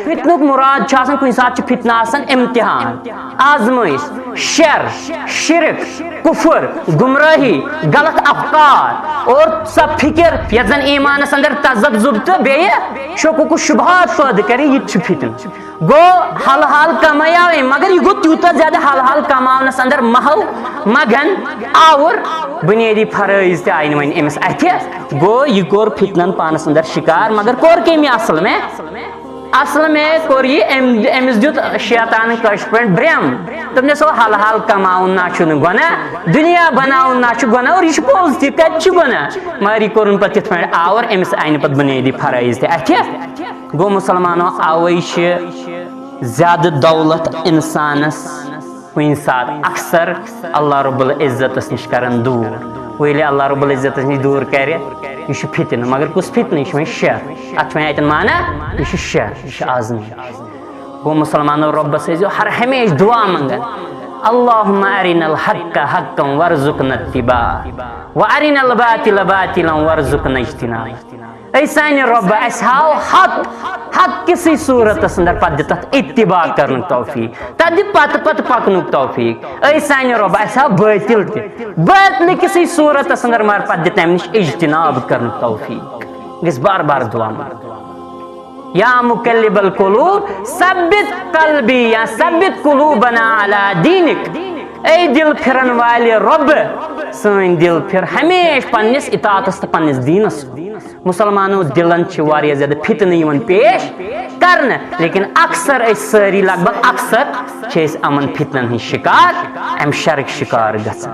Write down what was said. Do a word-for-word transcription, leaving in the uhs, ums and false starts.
فتنُک مراد چھُ آسان، کُنہِ ساتہٕ چھُ فتنہٕ آسان امتحان، آزمٲیش، شر، شرک، کفر، گمراہی، غلط افکار اور سۄ فکر یتھ زن ایمانس اندر تذبذب تہٕ بیٚیہِ شکوک و شبہات پٲدٕ کرِ، یہِ تہِ چھُ فتنہٕ۔ گوٚو، حل حال کمایاو أمۍ، مگر یہِ گوٚو تیوٗتاہ زیادٕ حل حال کماونس اندر محو، مگن، آوُر، بنیٲدی فرٲیض تہِ آیہِ نہٕ وۄنۍ أمِس اتھِ۔ گوٚو، یہِ کوٚر فتنن پانس اندر شکار، مگر کوٚر کٔمۍ یہِ اصل میں؟ اصل میں کوٚر یہِ أمۍ، أمِس دیُت شیطانن کٲشِر پٲٹھۍ برٛم۔ دوٚپنس، "او، حل حال کماوُن نا چھُنہٕ گۄناہ، دُنیا بناوُن نا چھُ گۄناہ، اور یہِ چھُ پوٚز تہِ، کتہِ چھُ گۄناہ؟" مگر یہِ کوٚرُن پتہٕ تِتھ پٲٹھۍ آوُر، أمِس آیہِ نہٕ پتہٕ بنیٲدی فرٲیض تہِ اتھِ۔ گوٚو مسلمانو، اوے چھِ زیادٕ دولت انسانس کُنہِ ساتہٕ اکثر اللہ رب العزتس نِش کران دوٗر۔ وۄنۍ ییٚلہِ اللہ رب العزتس نِش دوٗر کرِ، یہِ چھُ فتنہٕ، مگر کُس فتنہٕ؟ یہِ چھُ وۄنۍ شر۔ اتھ چھُ وۄنۍ اتٮ۪ن معنی، یہِ چھُ شر، یہِ چھُ آزمٲیش۔ گوٚو مسلمانو، رۄبس ٲسۍزیو ہر ہمیشہِ دُعا منٛگان، "اللہم ارنا الحق حقا وارزقنا اتباع، و ارنا الباطل باطلا وارزقنا اجتنابہ۔" اے سانہِ رۄبہٕ، اسہِ ہاو حق، حق کِسٕے صوٗرتس اندر، پتہٕ دِ تتھ اتباع کرنُک توفیق، تتھ دِ پتہٕ پتہٕ پکنُک توفیق۔ اے سانہِ رۄبہٕ، اسہِ ہاو باطل تہِ، باطلہٕ کِسٕے صوٗرتس اندر، مگر پتہٕ دِ تمہِ نِش اجتناب کرنُک توفیق۔ گژھِ بار بار دُعا منٛگُن۔ یا مقلب القلوب، ثبت قلبی یا ثبت قلوبنا علی دینک۔ اے دل پھرن والہِ رۄبہٕ، سٲنۍ دل پھر ہمیشہِ پننِس اطاعتس تہٕ پننِس دیٖنس۔ مسلمانو، دلن چھِ واریاہ زیادٕ فتنہٕ یِوان پیش کرنہٕ، لیکن اکثر أسۍ سٲری، لگ بھگ اکثر، چھِ أسۍ یِمن فتنن ہٕنٛدۍ شکار، امہِ شرٕکۍ شکار گژھان۔